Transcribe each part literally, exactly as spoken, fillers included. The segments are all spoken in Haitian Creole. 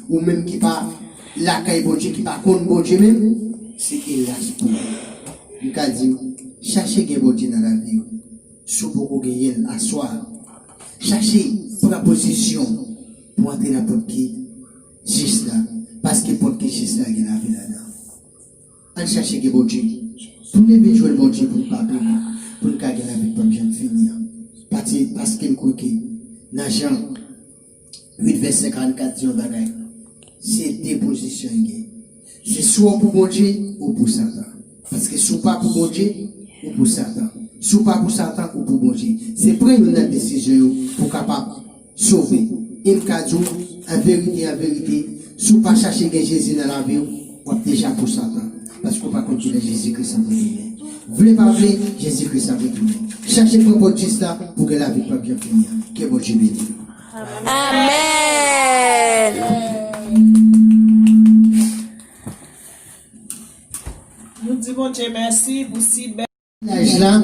Ou menm ki pa lakay Bondye, ki pa konn Bondye menm, se elas pou ou. M ka di w, chache gen Bondye nan lavi w. Si w poko genyen l aswè a, chache pran pozisyon pou antre nan pòt ki jis la, paske pòt ki jis la gen lavi ladan. Ann chache gen Bondye. Tounen vin jwenn Bondye pou n pa peri, pou n ka gen lavi k p ap janm fini an. Pati, paske m kwè ke nan Jan uit vèsè karannkat di yon bagay. Se de pozisyon l gen. Se swa w pou Bondye, ou pou Satan. Paske si w pa pou Bondye, ou pou Satan. Si w pa pou Satan, ou pou Bondye. Se pran youn nan desizyon yo pou w kapab sove. E m ka di w, an verite, an verite, si w pa chache gen Jezi nan lavi w, w ap deja pou Satan. Paske w pa konn kilè Jezi Kris ap retounen. Vle pa vle, Jezi Kris ap retounen. Chache pran pòt jis la pou gen lavi k p ap janm fini an. Ke Bondye beni w. Amèn. Nou di Bondye mèsi pou si bèl laj la,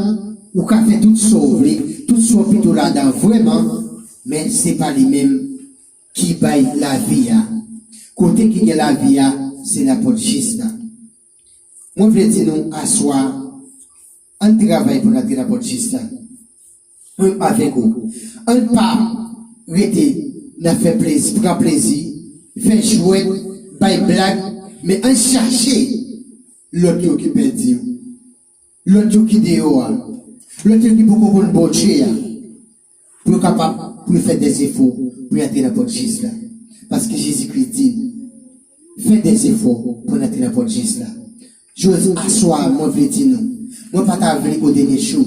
ou ka fè tout sa w vle, tout sa w pito ladan vrèman, men se pa li menm ki bay lavi a. Kote ki gen lavi a, se nan pòt jis la. Mwen vle di nou aswè a, ann travay pou n antre nan pòt jis la. Mwen avèk ou. Ann pa rete nan fè plezi, pran plezi, fè jwèt, bay blag, men ann chache lòt yo ki pèdi yo. Lòt yo ki deyò a. Lòt yo ki poko konn Bondye a. Pou yo kapab, pou yo fè dèzefò, pou yo antre nan pòt jis la. Paske Jezi Kris di n, fè dèzefò pou n antre nan pòt jis la. Jodi aswè a, mwen vle di nou, mwen pa ta vle o dènye jou,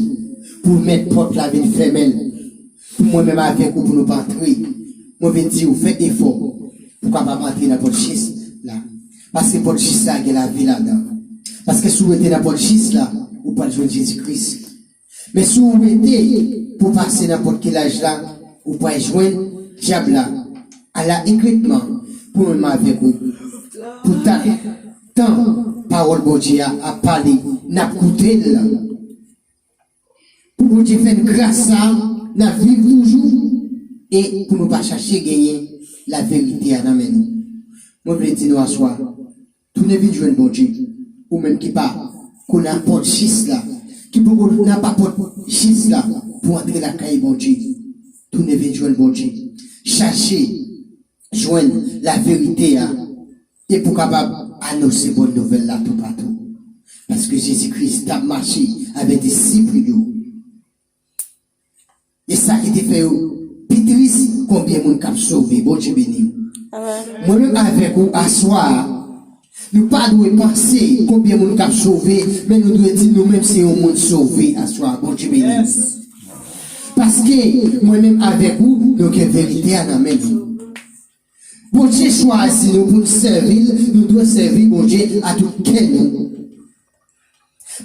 pou mèt pòt la vin fèmen l, pou mwen menm avèk ou, pou nou pa antre. Mwen vin di w, fè efò, pou kapab antre nan pòt jis la. Paske pòt jis la gen lavi ladan. Paske si w rete nan pòt jis la, ou pral jwenn Jezi Kris. Men si w rete pou pase nan pòt ki laj la, ou pral jwenn dyab la. Ala egretman pou menm avèk ou. Pou ta, tan pawòl Bondye a ap pale, n ap koute l. Pou Bondye fè n gras sa, n ap viv toujou, e pou nou pa chache genyen laverite a nan men nou. Mwen vle di nou aswè a, tounen vin jwenn Bondye, ou menm ki pa konn apòt jis la, ki poko nan pa pòt jis la pou antre lakay Bondye. Tounen vin jwenn Bondye. Chache jwenn laverite a, e pou kapab anonse bòn nouvèl la toupatou. Paske Jezi Kris t ap mache avèk disip li yo. E sa ki te fè yo pi tris, konbyen moun k ap sove. Bondye beni w. Amèn. Mwen menm avèk ou aswè a, nou pa dwe panse konbyen moun k ap sove, men nou dwe di nou menm se yon moun sove aswè a. Bondye beni w. Yes. Paske mwen menm avèk ou, nou gen verite a nan men nou. Bondye chwazi nou pou n sèvi l, nou dwe sèvi Bondye a tout kè nou.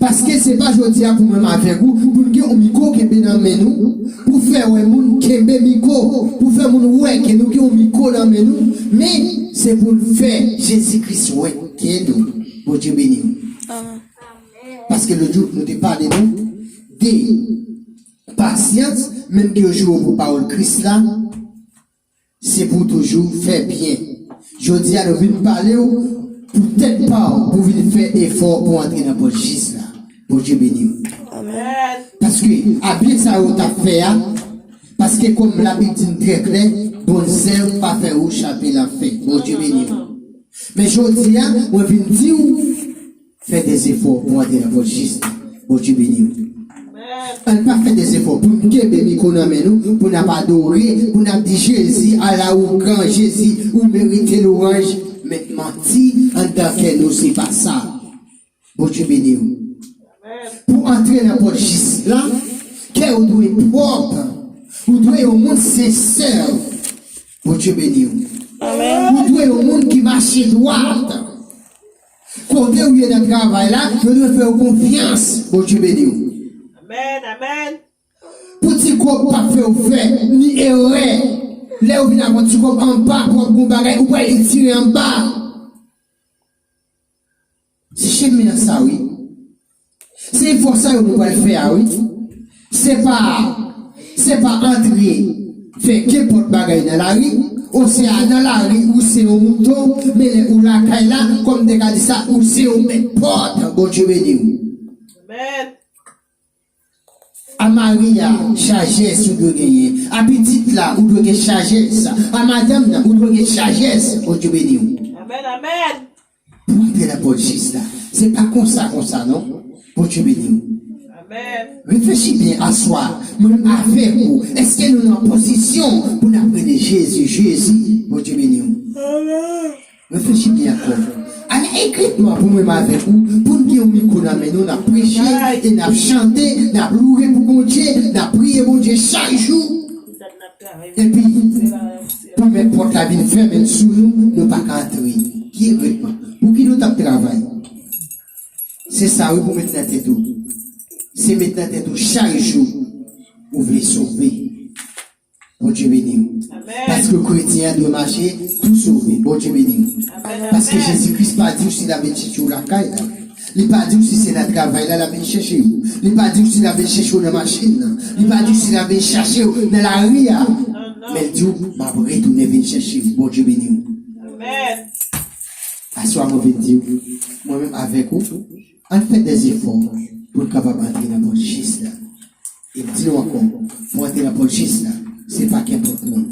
Paske se pa jodi a pou mwen avèk ou, pou n gen yon mikwo kenbe nan men nou, pou fè wè moun kenbe mikwo, pou fè moun wè ke nou gen yon mikwo nan men nou, men se pou n fè Jezi Kris wè ke nou. Bondye beni w. Amèn. Paske lòt jou, nou te pale nou de pasyans, menm ke yo joure w pou pawòl Kris la, se pou w toujou fè byen. Jodi a, nou vin pale w pou tèt pa w, pou w vin fè efò pou w antre nan pòt jis la. Bondye beni w. Amèn. Paske a byen sa yo t ap fè a, paske kòm Labib di n trè klè, bonne sève pa fè ou chape lafen. Bondye beni w. Men jodi a, mwen vin di w, fè dèzefò pou antre nan pòt jis la. Bondye beni w. Ann pa fè dèzefò pou n kenbe mikwo nan men nou, pou n ap adore, pou n ap di, Jezi, ala ou gran, Jezi, ou merite lwanj. Men manti anndan kè nou, se pa sa. Bondye beni w. Pou antre nan pòt jis la, kè w dwe pwòp. Ou dwe yon moun sensè. Bondye beni w. Amèn. Ou dwe yon moun ki mache dwat. Kote w ye nan travay la, yo dwe fè w konfyans. Bondye beni w. Amèn, amèn. Pou ti kòb pa fè w fè ni erè. Lè yo vin ak yon ti kòb anba pou w ap gon bagay, ou pral retire anba. Se chemen an sa, wi. Se efò sa yo nou pral fè a, wi. Se pa, se pa antre fè kenpòt bagay nan lari, Osea nan lari, ou se yon mouton, men lè ou lakay la, kòm m te ka di sa, ou se yon mèt pòt. Bondye beni w. Amèn. A mari a, sajès ou dwe genyen. A pitit la, ou dwe gen sajès. A madanm nan, ou dwe gen sajès. Bondye beni w. Amèn, amèn. Pou antre nan pòt jis la. Se pa konsa, konsa, non. Bondye beni w. Amèn. Reflechi byen aswè a. Mwen menm avèk ou. Èske nou nan pozisyon pou n ap rele Jezi, Jezi? Bondye beni w. Amèn. Reflechi byen ankò. Al ekrètman pou mwen menm avèk ou, pou n gen yon mikwo nan men nou, n ap preche, e n ap chante, n ap louwe pou Bondye, n ap priye Bondye chak jou. Epi, pou mèt pòt la vin fèmen sou nou, nou pa ka antre. Ki ekrètman? Pou ki nou t ap travay? Se sa wi pou met nan tèt ou. Se met nan tèt ou chak jou ou vle sove. Bondye beni w. Amèn. Paske kretyen an dwe mache pou sove. Bondye beni w. Amèn. Paske Jezi Kris pa di w si l ap vin chèche w lakay la. Li pa di w si se nan travay la l ap vin chèche w. Li pa di w si l ap vin chèche w nan machin nan. Li pa di w si l ap vin chèche w nan lari a. Men l di w, m ap retounen vin chèche w. Bondye beni w. Amèn. Aswè a mwen vin di w, mwen menm avèk ou, ann fè dèzefò pou n kapab antre nan pòt jis la. E m di nou ankò, pou antre nan pòt jis la, se pa kenpòt moun.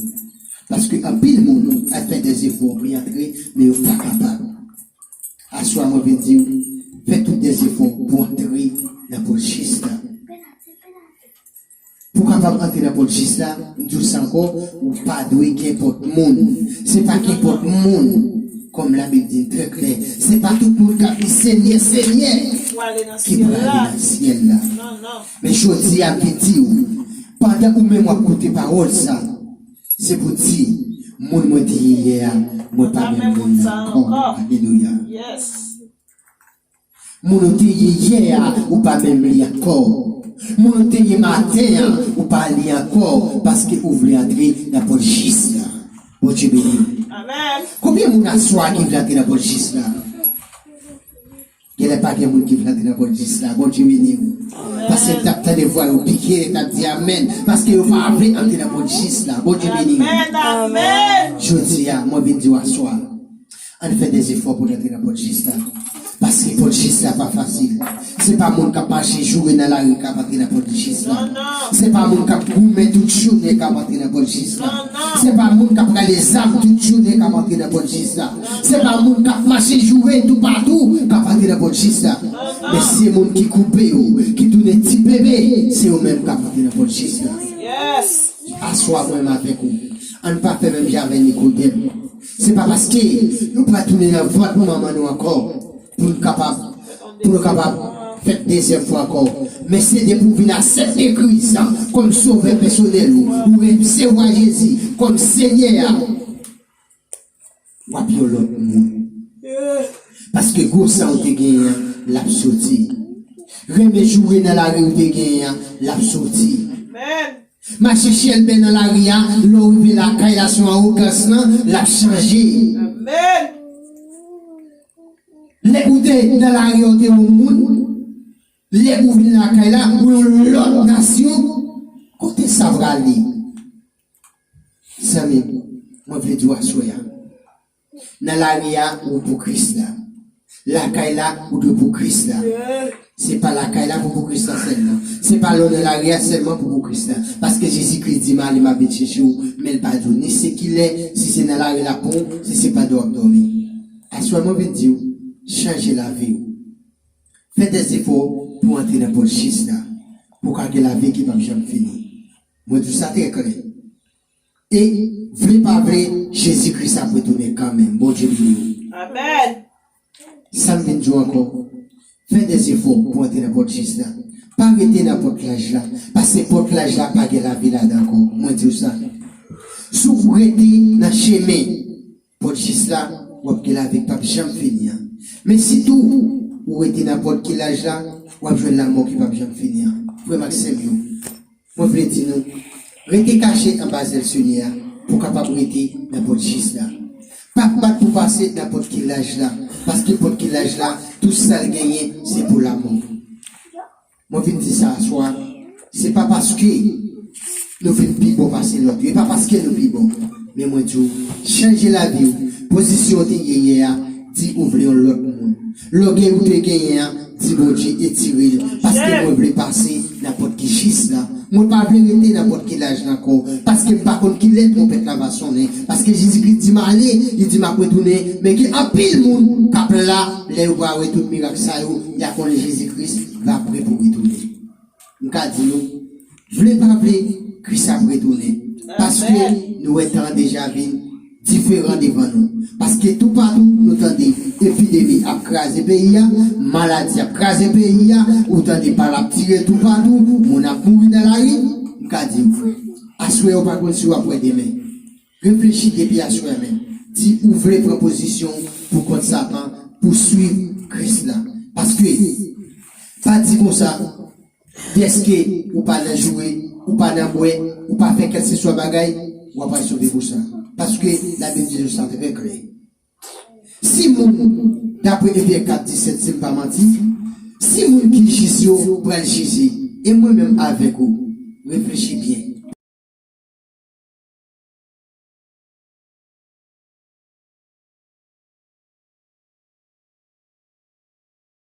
Paske anpil moun ap fè dèzefò pou y antre, men yo pa kapab. Aswè a mwen vin di w, fè tout dèzefò pou antre nan pòt jis la. Pou w kapab antre nan pòt jis la, m di w sa ankò, ou pa dwe kenpòt moun. Se pa kenpòt moun, kòm Labib di n trè klè, se pa tout moun k ap di Senyè, Senyè, Pou ale nan ki syèl pral la. Nan syèl la. Non, non. Men jodi a, m vin di w, pandan ou menm w ap koute pawòl sa, se pou di, moun mwen te ye yè a, mwen pa menm moun nan ankò. Alelouya. Yes. Moun ou te ye yè a, ou pa menm li ankò. Moun ou te ye maten an, ou pa li ankò, paske ou vle antre nan pòt jis la. Bondye beni w. Amèn. Konbyen moun aswè a ki vle antre nan pòt jis la? Genlè pa gen moun ki vle antre nan pòt jis la. Bondye beni w. Paske m t ap tande vwa yo pike, t ap di amèn. Paske yo pa vle antre nan pòt jis la. Bondye beni w. Amèn, amèn. Jodi a, mwen vin di w aswè a. Ann fè dèzefò pou n antre nan pòt jis la. Paske pòt jis la pa fasil. Se pa moun k ap mache joure nan lari k ap antre nan pòt jis la. Non, non. Se pa moun k ap goumen tout jounen k ap antre nan pòt jis la. Non, non. Se pa moun k ap rale zam tout jounen k ap antre nan pòt jis la. Se pa moun k ap mache joure toupatou k ap antre nan pòt jis la. Men se moun ki koupe yo, ki tounen ti bebe, se yo menm k ap antre nan pòt jis la. Yes. Aswè a mwen menm avèk ou, ann pa fè menm jan avè Nikodèm. Se pa paske nou pral tounen nan vant manman nou ankò pou nou kapab, pou nou kapab fèt dezyèm fwa ankò. Men se depi w vin aksepte Kris kòm sovè pèsonèl ou, ou resevwa Jezi kòm Senyè a, w ap yon lòt moun. Paske gwo san ou te genyen an, l ap soti. Renmen joure nan lari ou te genyen an, l ap soti. Amèn. Mache chèlbè nan lari a, lè w rive lakay la sou awogans lan, l ap chanje. Amèn. Lè ou te nan lari a, ou te yon moun, lè ou vin lakay la, ou yon lòt nasyon, kote sa prale? Zanmi m, mwen vle di w aswè a. Nan lari a, ou pou Kris la. Lakay la, ou dwe pou Kris la. Se pa lakay la pou pou Kris la sèlman. Se pa lè w nan lari a sèlman pou pou Kris la. Paske Jezi Kris di, "M ale, m ap vin chèche w," men l pa di w ni se kilè, si se nan lari l ap pran w, si se pandan w ap dòmi. Aswè mwen vin di w, chanje lavi w. Fè dèzefò pou w antre nan pòt jis la. Pou w ka gen lavi ki p ap janm fini. Mwen di w sa trè klè. E, vle pa vle, Jezi Kris ap retounen kanmenm. Bondye beni w. Amèn. Sa m vin di w ankò, fè dèzefò pou w antre nan pòt jis la. Pa rete nan pòt laj la, paske pòt laj la pa gen lavi ladan ankò. Mwen di w sa. Si w rete nan chemen pòt jis la, w ap gen lavi k p ap janm fini an. Men si tou, ou rete nan pòt ki laj la, w ap jwenn lanmò ki p ap janm fini an. Frè m ak sè m yo, mwen vle di nou, rete kache anba zèl Senyè a pou w kapab rete nan pòt jis la. Pa bat pou pase nan pòt ki laj la, paske pòt ki laj la, tout sa l genyen, se pou lanmò. Mwen vin di sa aswè a, se pa paske Nou vin pi bon pase lòt yo. E pa paske nou pi bon. Men mwen di w, chanje lavi w. Pozisyon w te ye yè a, di ou vle yon lòt moun. Lògèy ou te genyen an, di Bondye etire l. Paske mwen vle pase nan pòt ki jis la. Mwen pa vle rete nan pòt ki laj la ankò. Paske m pa konn ki lè twonpèt la va sonnen. Paske Jezi Kris di m ale, li di m ap retounen. Men gen anpil moun k ap la, lè yo va wè tout mirak sa yo, y a konnen Jezi Kris va pre pou retounen. M ka di nou, vle pa vle, Kris ap retounen. Paske nou wè tan an deja vin diferan devan nou. Paske toupatou nou tande epidemi ap kraze peyi a, maladi ap kraze peyi a, ou tande bal ap tire toupatou, moun ap mouri nan lari. M ka di w, aswè ou pa konn si w ap wè demen. Reflechi depi aswè menm. Di ou vle pran pozisyon w pou kont Satan, pou swiv Kris la. Paske, pa di konsa, dèske ou pa nan joure, ou pa nan bwè, ou pa fè kèlkeswa bagay, w ap al sove pou sa. Paske Labib di nou sa trè klè. Si moun, dapre Ebre kat disèt, si m pa manti, si moun ki jis yo pral jije, e mwen menm avèk ou, reflechi byen.